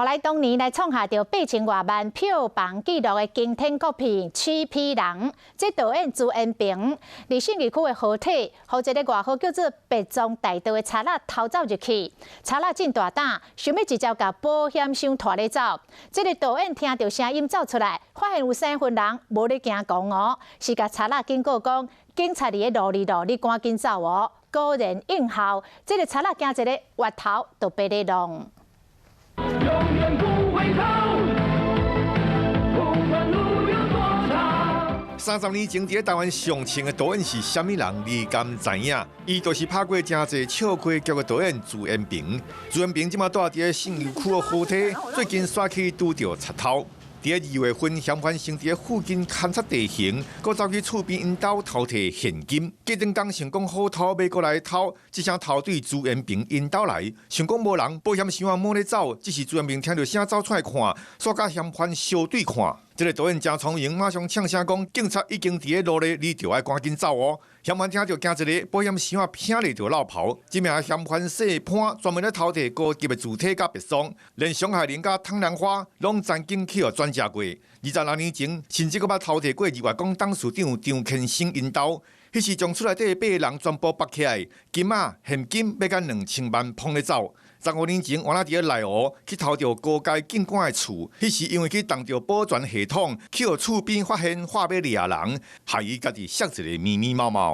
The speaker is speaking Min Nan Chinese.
來當年來創下著8000外萬票房紀錄的驚天國片《七匹狼》，這導演朱延平佇信義區的河堤，予一个外號叫做白撞大盜的賊仔偷走入去，賊仔真大膽，想欲直接共保險箱拖咧走。這个導演聽著聲音走出來，發現有三份人無咧驚狂哦，是共賊仔警告講，警察佇咧路裡路，你趕緊走哦。果然應效，這个賊仔驚一个越頭就白咧弄。永遠不回頭，不管路有多長。30年前，佇台灣上紅的導演是啥物人？你敢知影？伊就是拍過誠濟笑詼劇的導演朱延平。朱延平這馬蹛佇信義區的河堤，最近煞去拄著賊偷。佇2月份，嫌犯先佇附近勘察地形，閣走去厝邊𪜶兜偷提現金。隔頓工想講好偷，欲閣來偷，這聲偷對朱延平𪜶兜來，想講無人，保險箱仔摸咧走，只是朱延平聽著聲走出來看，煞佮嫌犯相對看。這个導演誠聰明，馬上嗆聲講：警察已經佇咧路咧，你著愛趕緊走哦！嫌犯聽著驚一个，保險箱仔拚咧就落跑。這名嫌犯姓潘，專門咧偷提高級的字體佮篳霜，連熊海林佮湯蘭花攏曾經去予轉食過。26年前，甚至閣捌偷提過日月光董事長張乾生𪜶兜，彼時將厝內底八个人全部縛起來，金仔現金欲甲2000萬膨咧走。15年前，原來佇咧內湖去偷著高階警官的厝，彼時因為去動著保全系統，去予厝邊發現話欲掠人，害伊家己摔一个密密麻麻。